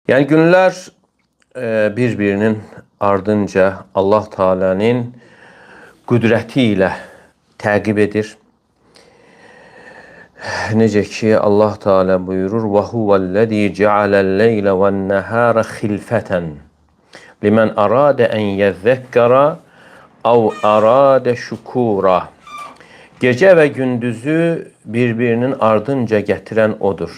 Yəni günlər bir-birinin ardınca Allah Taala'nın qüdrəti ilə təqib edir. Necə ki Allah Teala buyurur: "Və huvellezî ceale'l-leyle ve'n-nehâre hilfeten limen arade en yezzekkera ev arade şukura." Gecə və gündüzü bir-birinin ardınca gətirən odur.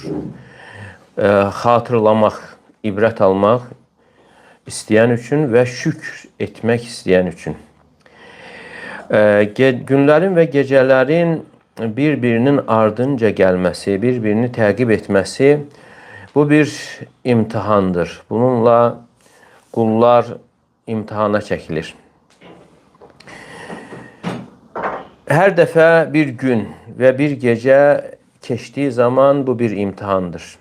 Xatırlamaq, ibrət almaq istəyən üçün və şükr etmək istəyən üçün. Günlərin və gecələrin bir-birinin ardınca gəlməsi, bir-birini təqib etməsi bu bir imtihandır. Bununla qullar imtihana çəkilir. Hər dəfə bir gün və bir gecə keçdiyi zaman bu bir imtihandır.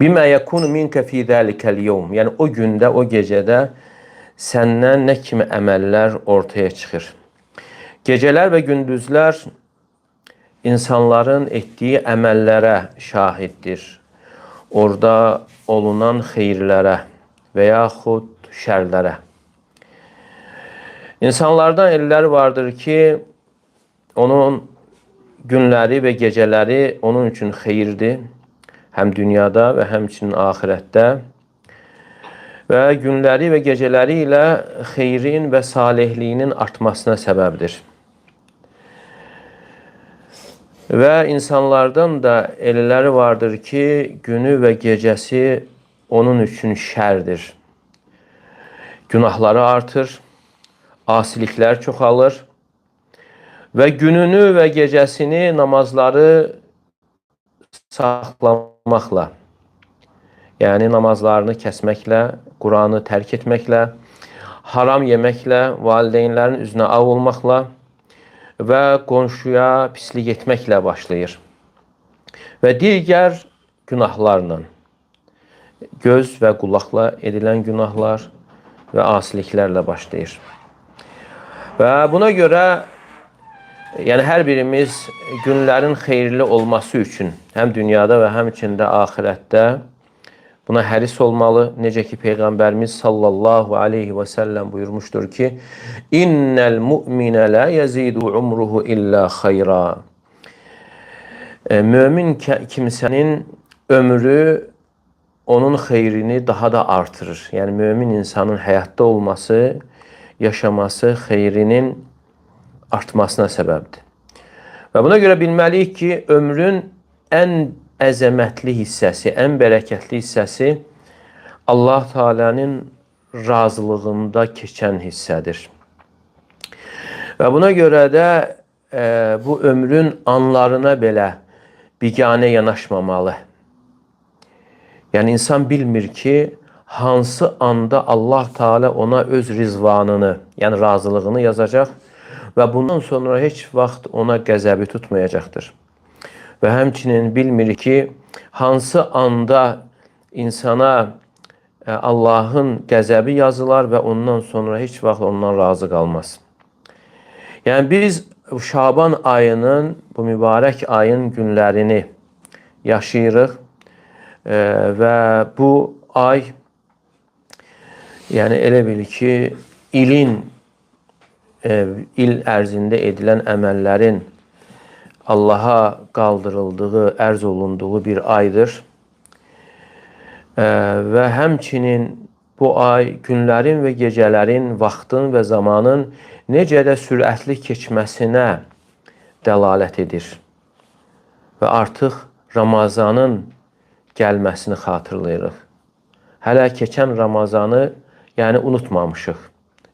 Bimə yekunu minke fi zəlikəl yevm. Yəni o gündə, o gecədə səndən nə kimi əməllər ortaya çıxır. Gecələr və gündüzlər insanların etdiyi əməllərə şahiddir. Orada olunan xeyirlərə və yaxud şərlərə. İnsanlardan elləri vardır ki, onun günləri və gecələri onun üçün xeyirdir. Həm dünyada və həmçinin axirətdə. Və günləri və gecələri ilə xeyrin və salihliyinin artmasına səbəbdir. Və insanlardan da elələri vardır ki, günü və gecəsi onun üçün şərdir. Günahları artır, asiliklər çoxalır və gününü və gecəsini namazları saxlamaqla, yəni namazlarını kəsməklə, Quranı tərk etməklə, haram yeməklə, valideynlərin üzünə ağ olmaqla və qonşuya pislik etməklə başlayır. Və digər günahlarla, göz və qulaqla edilən günahlar və asiliklərlə başlayır. Və buna görə yəni hər birimiz günlərin xeyirli olması üçün həm dünyada və həmçinin də axirətdə buna həris olmalı. Necə ki Peyğəmbərimiz sallallahu aleyhi və səlləm buyurmuşdur ki, İnnəl mu'minə la yezidu umruhu illə xeyra. Mömin kimsənin ömrü onun xeyrini daha da artırır. Yəni mömin insanın həyatda olması, yaşaması xeyrinin artmasına səbəbdir. Və buna görə bilməliyik ki, ömrün ən əzəmətli hissəsi, ən bərəkətli hissəsi Allah Teala'nın razılığında keçən hissədir. Və buna görə də bu ömrün anlarına belə biganə yanaşmamalı. Yəni insan bilmir ki, hansı anda Allah Teala ona öz rizvanını, yəni razılığını yazacaq və bundan sonra heç vaxt ona qəzəbi tutmayacaqdır. Və həmçinin bilmir ki, hansı anda insana Allahın qəzəbi yazılar və ondan sonra heç vaxt ondan razı qalmaz. Yəni biz Şaban ayının, bu mübarək ayın günlərini yaşayırıq və bu ay yəni elə bil ki, ilin il ərzində edilən əməllərin Allaha qaldırıldığı, ərz olunduğu bir aydır. Və həmçinin bu ay günlərin və gecələrin, vaxtın və zamanın necə də sürətli keçməsinə dəlalət edir. Və artıq Ramazanın gəlməsini xatırlayırıq. Hələ keçən Ramazanı yəni unutmamışıq.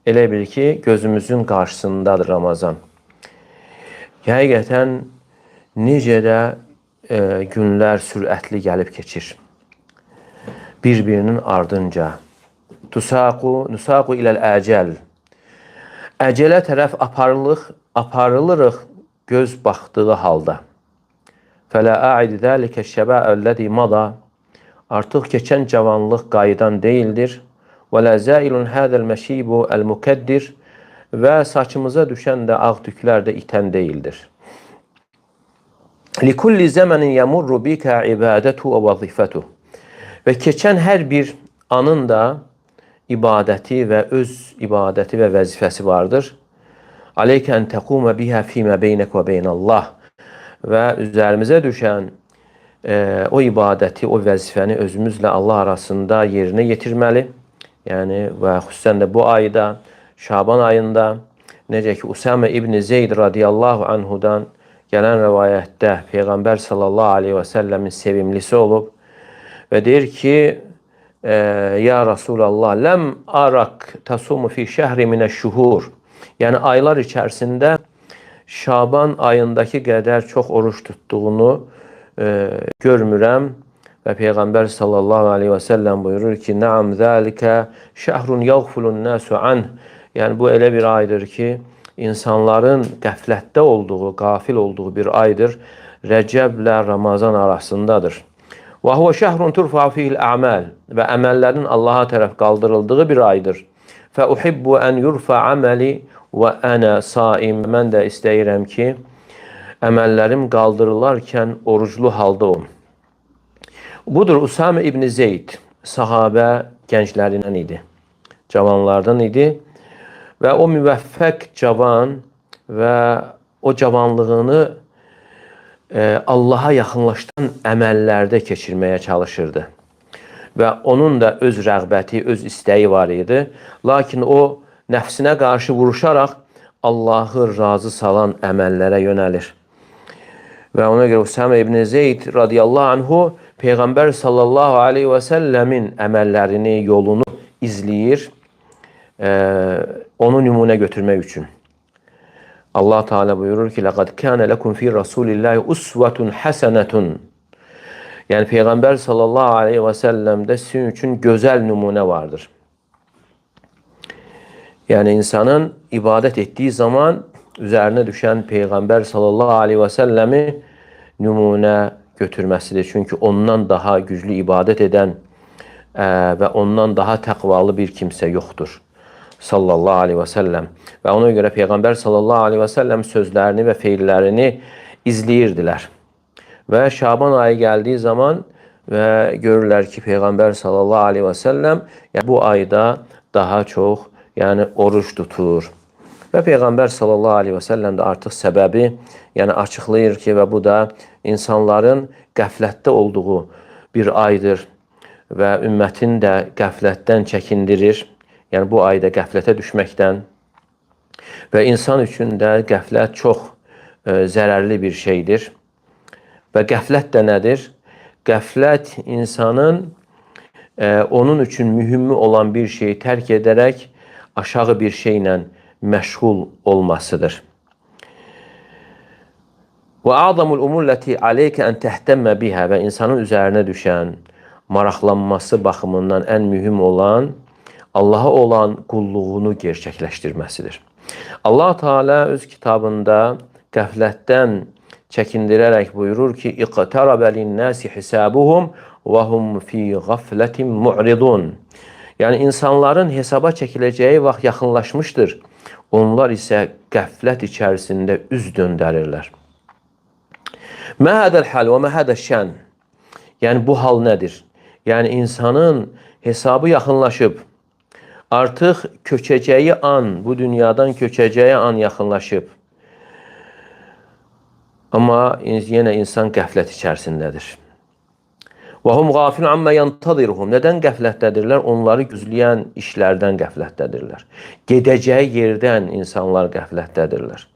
Elə bil ki, gözümüzün qarşısındadır Ramazan. Həqiqətən necə də günlər sürətli gəlib keçir. Bir-birinin ardınca. Tusaqu, nusaqu iləl əcəl. Əcələ tərəf aparılırıq göz baxdığı halda. Fələ a'id zəlikə şəbə'əl-ləzi mada. Artıq keçən cavanlıq qayıdan deyildir. Və lə zailun hədəl məşibu əl-mukəddir. Və saçımıza düşən də ağ tüklər də itən deyildir. Likulli zəmənin yəmurru bikə ibadətu və vəzifətu. Və keçən hər bir anın da ibadəti və öz ibadəti və vəzifəsi vardır. Aleykə ən təqumə bihə fīmə beynək və beynəllah. Və üzərimizə düşən o ibadəti, o vəzifəni özümüzlə Allah arasında yerinə yetirməli. Yəni və xüsusən də bu ayda, Şaban ayında, necə ki Usamə İbn Zeyd radiyallahu anhudan gələn rəvayətdə Peyğəmbər sallallahu aleyhi və səlləmin sevimlisi olub və deyir ki, ya Rasulallah, ləm arak tasumu fi şəhri minəş-şuhur. Yəni aylar içərisində Şaban ayındakı qədər çox oruç tutduğunu görmürəm. Və Peyğəmbər sallallahu aleyhi və səlləm buyurur ki, Naam zəlikə şəhrun yəğfulun nəsu anh. Yəni bu elə bir aydır ki, insanların qəflətdə olduğu, qafil olduğu bir aydır. Rəcəblə Ramazan arasındadır. Və huvə şəhrun turfa fihil a'mal, və əməllərin Allaha tərəf qaldırıldığı bir aydır. Fə uhibbu ən yurfa amali və ənə saim. Mən də istəyirəm ki, əməllərim qaldırılarkən oruclu halda olum. Budur Usamə İbn Zeyd, sahabə gənclərindən idi, cavanlardan idi və o müvəffəq cavan və o cavanlığını Allaha yaxınlaşdıran əməllərdə keçirməyə çalışırdı. Və onun da öz rəğbəti, öz istəyi var idi. Lakin o nəfsinə qarşı vuruşaraq Allahı razı salan əməllərə yönəlir. Və ona görə Usamə İbn Zeyd radiyallahu anhu Peyğəmbər sallallahu aleyhi və səlləmin əməllərini, yolunu izləyir, onu nümunə götürmək üçün. Allah Teala buyurur ki: "Laqad kana lekum fi rasulillahi usvetun hasenetun." Yəni Peyğəmbər sallallahu aleyhi və səlləmdə sizin üçün gözəl nümunə vardır. Yəni insanın ibadət etdiyi zaman üzərinə düşən Peyğəmbər sallallahu aleyhi və səlləmi nümunə götürməsidir. Çünki ondan daha güclü ibadət edən və ondan daha təqvalı bir kimsə yoxdur. Sallallahu aleyhi və səlləm. Və ona görə Peyğəmbər sallallahu aleyhi və səlləm sözlərini və feillərini izləyirdilər. Və Şaban ayı gəldiyi zaman və görürlər ki, Peyğəmbər sallallahu aleyhi və səlləm yəni, bu ayda daha çox yəni oruç tutur. Və Peyğəmbər sallallahu aleyhi və səlləm də artıq səbəbi yəni açıqlayır ki, və bu da insanların qəflətdə olduğu bir aydır və ümmətin də qəflətdən çəkindirir. Yəni bu ayda qəflətə düşməkdən və insan üçün də qəflət çox zərərli bir şeydir. Və qəflət də nədir? Qəflət insanın onun üçün mühümü olan bir şeyi tərk edərək aşağı bir şeylə məşğul olmasıdır. Və a'zamul umur ləti aleykə ən təhtəmmə bihə, və insanın üzərinə düşən maraqlanması baxımından ən mühüm olan Allaha olan qulluğunu gerçəkləşdirməsidir. Allah Teala öz kitabında qəflətdən çəkindirərək buyurur ki: "İqtaraba lin-nasi hisabuhum və hum fi gafletin mu'ridun." Yəni insanların hesaba çəkiləcəyi vaxt yaxınlaşmışdır. Onlar isə qəflət içərisində üz döndərirlər. Mə hədəl hal və mə hədə şən. Yəni bu hal nədir? Yəni insanın hesabı yaxınlaşıb, artıq köçəcəyi an, bu dünyadan köçəcəyi an yaxınlaşıb. Amma yenə insan qəflət içərisindədir. Və hum gafilun amma yantazirhum. Nədən qəflətdədirlər? Onları gözləyən işlərdən qəflətdədirlər. Gedəcəyi yerdən insanlar qəflətdədirlər.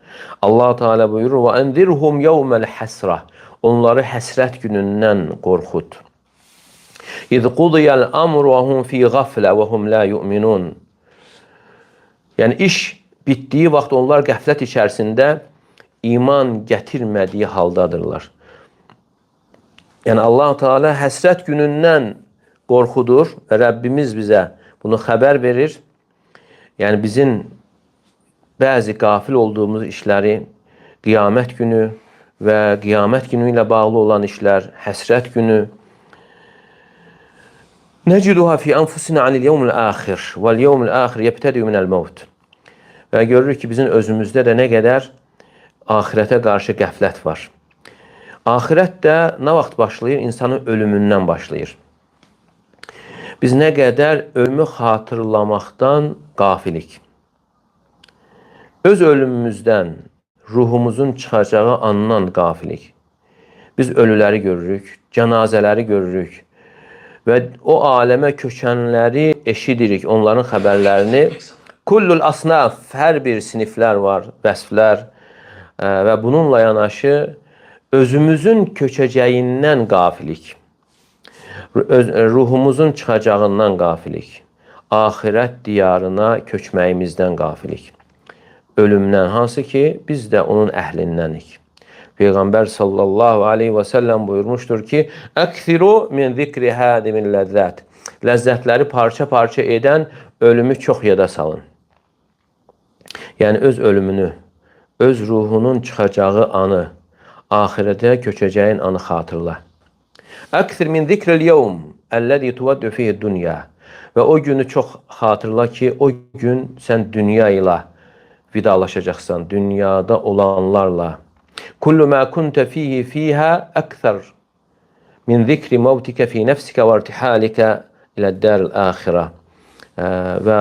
Allah Teala buyurur: "Və enzirhum yevmel hasra." Onları həsrət günündən qorxut. İz qudiyal amru və hum fi gaflə və hum la yu'minun. Yəni iş bitdiyi vaxt onlar qəflət içərisində iman gətirmədiyi haldadırlar. Yəni Allah Teala həsrət günündən qorxudur və Rəbbimiz bizə bunu xəbər verir. Yəni bizim bəzi qafil olduğumuz işləri qiyamət günü və qiyamət günü ilə bağlı olan işlər, həsrət günü. Neciduha fi enfusina anil yevmil ahir vel yevmil ahir yebtedi minel mevt. Və görürük ki, bizim özümüzdə də nə qədər axirətə qarşı qəflət var. Axirət də nə vaxt başlayır? İnsanın ölümündən başlayır. Biz nə qədər ölümü xatırlamaqdan qafilik. Öz ölümümüzdən, ruhumuzun çıxacağı andan qafilik. Biz ölüləri görürük, cənazələri görürük və o aləmə köçənləri eşidirik, onların xəbərlərini. Kullul asnaf, hər bir siniflər var, vəsflər və bununla yanaşı özümüzün köçəcəyindən qafilik. Ruhumuzun çıxacağından qafilik. Axirət diyarına köçməyimizdən qafilik. Ölümdən, hansı ki biz də onun əhlindənik. Peyğəmbər sallallahu aleyhi və səlləm buyurmuşdur ki, Əkthiru min zikri hadimin ləzzət. Ləzzətləri parça-parça edən ölümü çox yada salın. Yəni öz ölümünü, öz ruhunun çıxacağı anı, axirətə köçəcəyin anı xatırla. Əksir min zikril yevm əlləzi tuvaddu fihi dunya. Və o günü çox xatırla ki, o gün sən dünya ilə vidalaşacaqsan, dünyada olanlarla. Kullu ma kunte fihi fiha akthar min zikri mevtike fi nefsike ve irtihalike ilə daril axirə. Və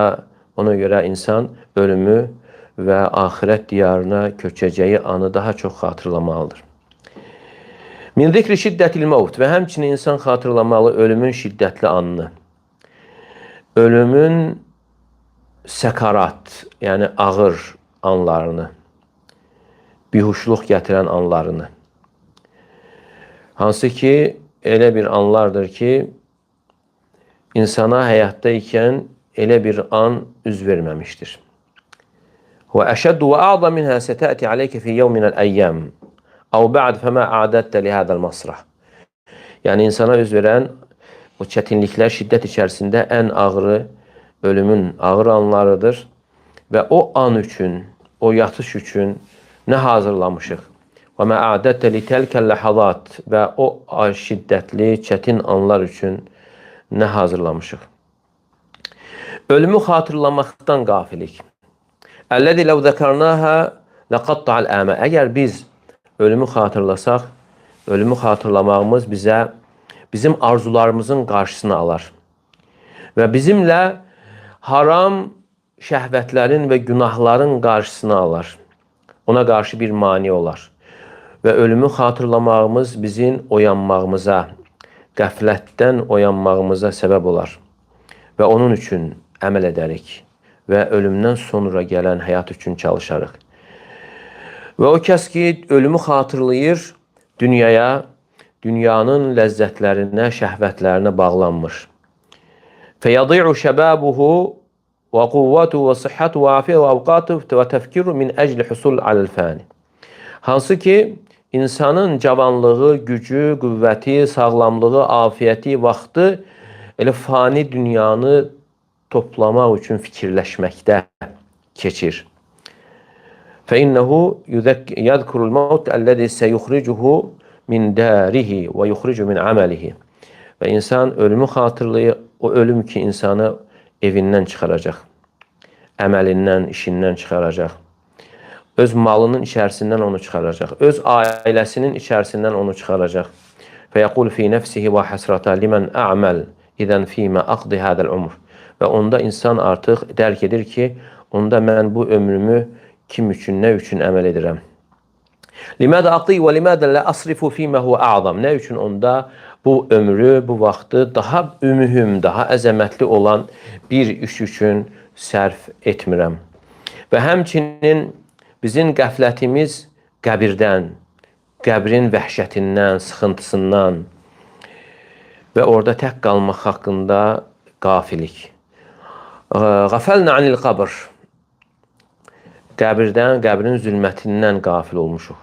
ona görə insan ölümü və axirət diyarına köçəcəyi anı daha çox xatırlamalıdır. Min zikri şiddətil mevt və həmçinin insan xatırlamalı ölümün şiddətli anını. Ölümün səkarat, yəni ağır anlarını, bihuşluq gətirən anlarını. Hansı ki, elə bir anlardır ki, insana həyatda ikən elə bir an üz verməmişdir. Və əşəddu və a'zam minhə sətəti aleyke fi yevm minəl əyyam. Əv ba'd fəmə a'dədtə li hədəl masrah. Yəni insana üz verən o çətinliklər şiddət içərisində ən ağırı ölümün ağır anlarıdır və o an üçün, o yatış üçün nə hazırlamışıq? Və mə a'dədtə li təlkəl ləhəzat və o şiddətli, çətin anlar üçün nə hazırlamışıq? Ölümü xatırlamaqdan qafilik. Əlləzi ləv zəkarnaha ləqatta'al əmə. Əgər biz ölümü xatırlasaq, ölümü xatırlamağımız bizə bizim arzularımızın qarşısını alar. Və bizimlə haram şəhvətlərin və günahların qarşısını alar. Ona qarşı bir mani olar. Və ölümü xatırlamağımız bizim oyanmağımıza, qəflətdən oyanmağımıza səbəb olar. Və onun üçün əməl edərik və ölümdən sonra gələn həyat üçün çalışarıq. Və o kəs ki, ölümü xatırlayır, dünyaya, dünyanın ləzzətlərinə, şəhvətlərinə bağlanmır. Feyadi'u şəbabuhu və quvvətuhu və sıhhətuhu və afiyyətuhu və avqatuhu və təfkiru min əcli husul aləl-fani. Hansı ki, insanın cavanlığı, gücü, qüvvəti, sağlamlığı, afiyəti, vaxtı elə fani dünyanı toplamaq üçün fikirləşməkdə keçir. فَإِنَّهُ يَذْكُرُ الْمَوْتَ الَّذِي سَيُخْرِجُهُ مِنْ دَارِهِ وَيُخْرِجُ مِنْ عَمَلِهِ. Və insan ölümü xatırlayır, o ölüm ki insanı evindən çıxaracaq, əməlindən, işindən çıxaracaq, öz malının içərisindən onu çıxaracaq, öz ailəsinin içərisindən onu çıxaracaq. فَيَقُولُ فِي نَفْسِهِ وَحَسْرَةً لِمَنْ أَعْمَلْ إِذَنْ فِيمَ أَقْضِ هَذَا الْعُمْرِ. Və onda insan artıq dərk edir ki, onda mən bu ömrümü kim üçün, nə üçün əməl edirəm? Limədə aqdi və limədə la asrifu fīmə huve a'zam. Nə üçün onda bu ömrü, bu vaxtı daha mühüm, daha əzəmətli olan bir iş üçün sərf etmirəm? Və həmçinin bizim qəflətimiz qəbirdən, qəbrin vəhşətindən, sıxıntısından və orada tək qalmaq haqqında qafilik. Qafəlnə anil qabr. Qəbirdən, qəbrin zülmətindən qafil olmuşuq.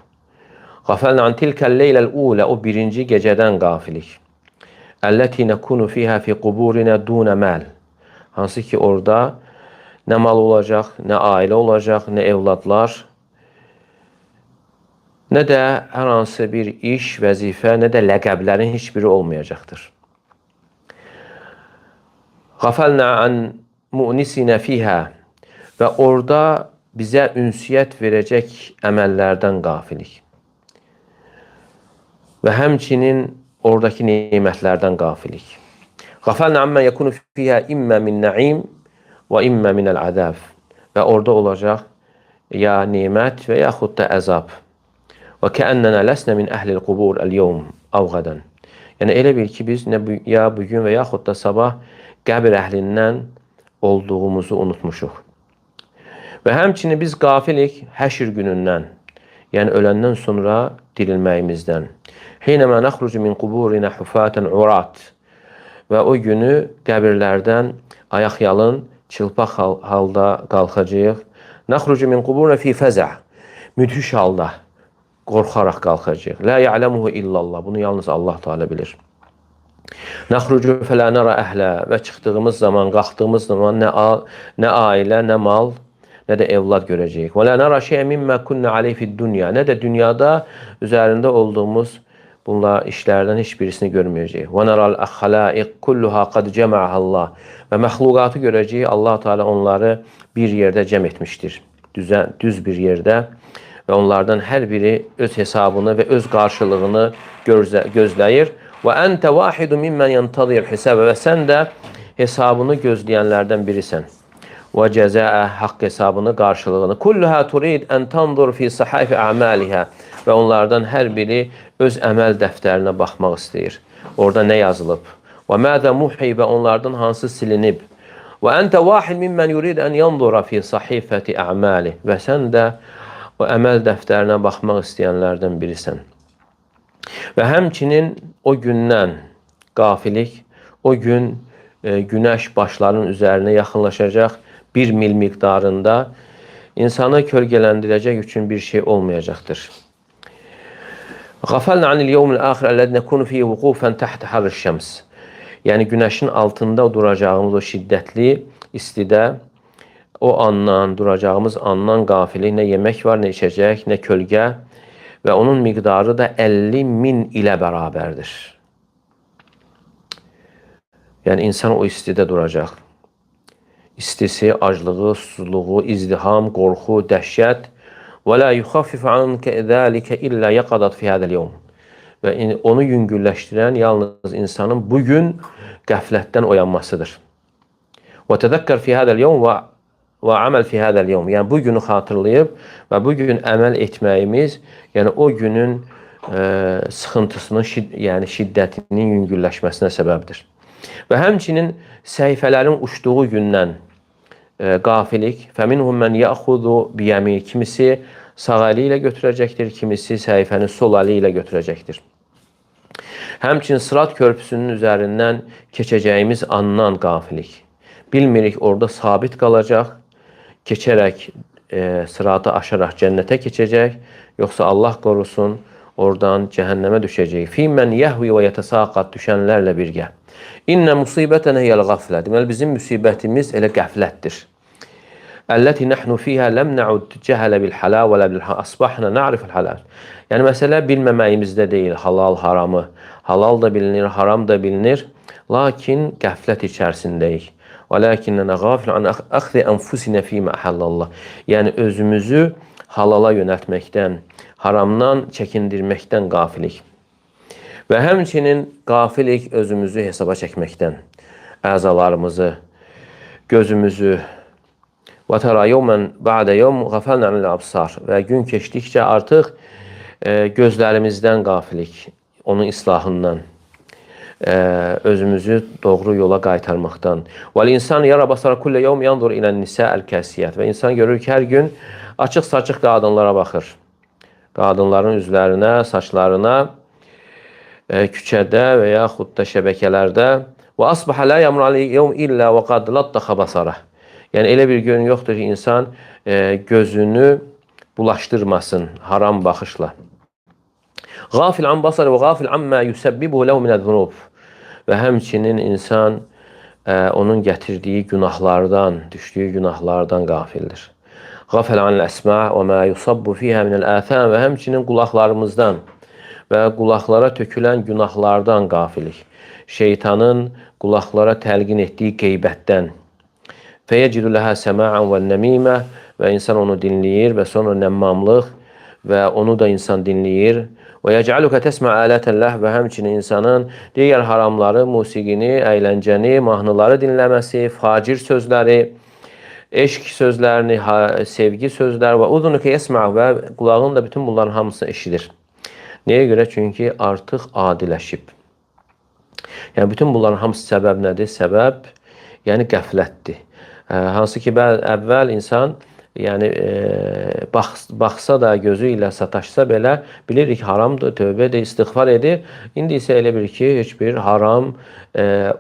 Qafəlnə an tilkəl leyləl ulə, o birinci gecədən qafilik. Əlləti nəkunu fiyhə fi quburinə dunə məl. Hansı ki orada nə mal olacaq, nə ailə olacaq, nə evladlar, nə də hər hansı bir iş, vəzifə, nə də ləqəblərin heç biri olmayacaqdır. Qafəlnə an mu'nisinə fiyhə və orada bizə ünsiyyət verəcək əməllərdən qafilik. Və həmçinin oradakı nemətlərdən qafilik. Gafalna amma yekunu fiha imma min na'im və imma minəl azab. Və orada olacaq ya nemət və yaxud da əzab. Və kəənnənə ləsnə min əhlil qubur əl-yevm əv qədən. Yəni elə bil ki, biz nə bu, ya bugün və yaxud da sabah qəbir əhlindən olduğumuzu unutmuşuq. Və həmçinin biz qafilik həşr günündən, yəni öləndən sonra dirilməyimizdən. Hinəmə nəxrucu min quburinə hufatən urat. Və o günü qəbirlərdən ayaq yalın, çılpaq halda qalxacağıq. Nəxrucu min quburinə fi fəzə. Müdhiş halda qorxaraq qalxacağıq. La ya'lemuhu illallah. Bunu yalnız Allah Teala bilir. Nəxrucu fələ nara əhlə və çıxdığımız zaman, qalxdığımız zaman nə ailə, nə mal, nə də evlad görəcəyik. Və la nara şey'en mimma kunna aleyhi fid dunya. Nə də dünyada üzərində olduğumuz bunlar işlərdən heç birisini görməyəcəyik. Və naral xalaiq kulluha qad cema'aha Allah. Və məxluqatı görəcəyik. Allah Teala onları bir yerdə cəm etmişdir. Düz bir yerdə və onlardan hər biri öz hesabını və öz qarşılığını gözləyir. Və ente vahidu mimmen yentazir hesabə və sən də hesabını gözləyənlərdən birisən. Və cəzaə haqq hesabını, qarşılığını. Kulluha turid en tanzur fi sahaifi a'maliha və onlardan hər biri öz əməl dəftərinə baxmaq istəyir. Orada nə yazılıb? Və məzə muhi və onlardan hansı silinib? Və ente vahid mimmen yurid en yanzura fi sahifati a'mali və sən də o əməl dəftərinə baxmaq istəyənlərdən birisən. Və həmçinin o gündən qafilik, o gün günəş başların üzərinə yaxınlaşacaq bir mil miqdarında insanı kölgələndirəcək üçün bir şey olmayacaqdır. Gafalna anil yevmil axir əlləzi nekunu fihi vuqufan tahta harriş şəms. Yəni günəşin altında duracağımız o şiddətli istidə o andan, duracağımız andan qafilik, nə yemək var, nə içəcək, nə kölgə və onun miqdarı da 50 min ilə bərabərdir. Yəni insan o istidə duracaq. İstisi, aclığı, susuzluğu, izdiham, qorxu, dəhşət və la yuxaffifu anke zalika illa yaqadat fi hadal yevm. Və onu yüngülləşdirən yalnız insanın bu gün qəflətdən oyanmasıdır. Və təzəkkər fi hadal yevm və əməl fi hadal yevm. Yəni bu günü xatırlayıb və bu gün əməl etməyimiz, yəni o günün sıxıntısının, yəni şiddətinin yüngülləşməsinə səbəbdir. Və həmçinin səhifələrin uçduğu gündən qafilik, fəminhum men ya'xuzu biyəmi, kimisi sağ əli ilə götürəcəkdir, kimisi səhifəni sol əli ilə götürəcəkdir. Həmçinin Sırat körpüsünün üzərindən keçəcəyimiz andan qafilik. Bilmirik orada sabit qalacaq, keçərək, sıratı aşaraq cənnətə keçəcək, yoxsa Allah qorusun oradan cəhənnəmə düşəcək. Fî men yəhvi və yetəsaqat düşənlərlə birgə. İnnə musibətənə hiyəl qaflə. Deməli bizim müsibətimiz elə qəflətdir. Əlləti nəhnu fiyhə ləm nəud cəhələ bil halal və lə bil asbahna na'riful halal. Yəni məsələ bilməməyimizdə deyil halal, haramı. Halal da bilinir, haram da bilinir. Lakin qəflət içərisindəyik. Vəlakinnənə qafil an əxzi ənfusinə fīmə əhəllallah. Yəni özümüzü halala yönəltməkdən, haramdan çəkindirməkdən qafilik. Və həmçinin qafilik özümüzü hesaba çəkməkdən, əzalarımızı, gözümüzü. Və tərə yevmən ba'də yevm qafalna anil absar. Və gün keçdikcə artıq gözlərimizdən qafilik, onun islahından, özümüzü doğru yola qaytarmaqdan. Vəl insan yara basara kullə yevm yanzur ilən nisa'el kəsiyyət. Və insan görür ki, hər gün açıq-saçıq qadınlara baxır. Qadınların üzlərinə, saçlarına, küçədə və yaxud da şəbəkələrdə. Və asbaha la yamru aleyhi yevm illə və qad laddaxa basara. Yəni elə bir gün yoxdur ki, insan gözünü bulaşdırmasın haram baxışla. Qafil an basarı və qafil amma yusabbibuhu lehu minəz-zunub. Və həmçinin insan onun gətirdiyi günahlardan, düşdüyü günahlardan qafildir. Qafil anil əsma və ma yusabbu fiha minəl atham və həmçinin qulaqlarımızdan və qulaqlara tökülən günahlardan qafilik. Şeytanın qulaqlara təlqin etdiyi qeybətdən. Fəyecidu ləhə səma'an və nəmimə və insan onu dinləyir və sonra nəmmamlıq və onu da insan dinləyir. Və yec'aluka tesma alatan lah və həmçinin insanın digər haramları, musiqini, əyləncəni, mahnıları dinləməsi, facir sözləri, eşq sözlərini, sevgi sözləri və uzunuke yesma və qulağın da bütün bunların hamısını eşidir. Nəyə görə? Çünki artıq adiləşib. Yəni bütün bunların hamısı səbəb nədir? Səbəb yəni qəflətdir. Hansı ki əvvəl insan yəni baxsa da gözü ilə sataşsa belə bilir ki haramdır, tövbə edir, istiğfar edir. İndi isə elə bir ki heç bir haram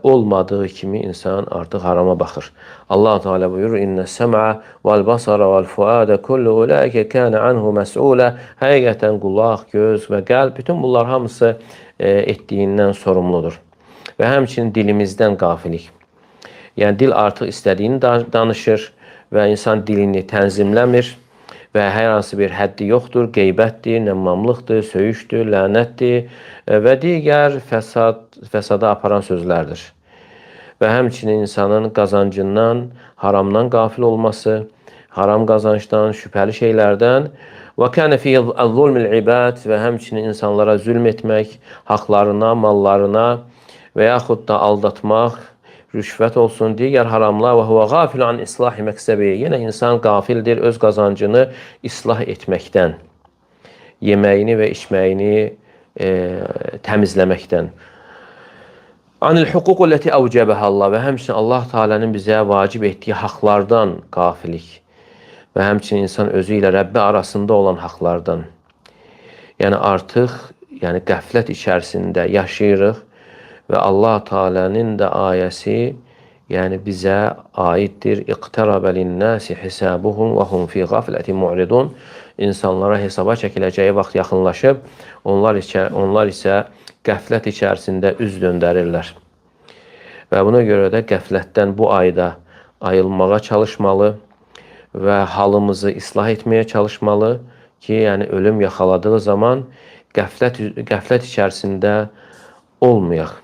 olmadığı kimi insan artıq harama baxır. Allah Teala buyurur: "İnne sem'a vel basara vel fuada kullu ulaika kana anhu mes'ula." Həqiqətən qulaq, göz və qəlb bütün bunlar hamısı etdiyindən sorumludur. Və həmçinin dilimizdən qafilik. Yəni dil artıq istədiyini danışır və insan dilini tənzimləmir və hər hansı bir həddi yoxdur, qeybətdir, nəmmamlıqdır, söyüşdür, lənətdir və digər fəsada aparan sözlərdir. Və həmçinin insanın qazancından, haramdan qafil olması, haram qazancdan, şübhəli şeylərdən və kənə fi zulmül ibad və həmçinin insanlara zülm etmək, haqlarına, mallarına və yaxud da aldatmaq, rüşvət olsun, digər haramlar və huvə qafil an islahi məqsəbi. Yenə insan qafildir öz qazancını islah etməkdən, yeməyini və içməyini təmizləməkdən. Anil huquq ləti əvcəbəhə Allah və həmçinin Allah Teala'nın bizə vacib etdiyi haqlardan qafilik və həmçinin insan özü ilə Rəbbi arasında olan haqlardan. Yəni artıq yəni qəflət içərisində yaşayırıq və Allah Teala'nın da ayəsi yəni bizə aiddir. İqtarabə linnasi hisabuhum və hum fi gaflətin mu'ridun. İnsanlara hesaba çəkiləcəyi vaxt yaxınlaşıb, onlar isə qəflət içərisində üz döndərirlər. Və buna görə də qəflətdən bu ayda ayılmağa çalışmalı və halımızı islah etməyə çalışmalı ki, yəni ölüm yaxaladığı zaman qəflət içərisində olmayaq.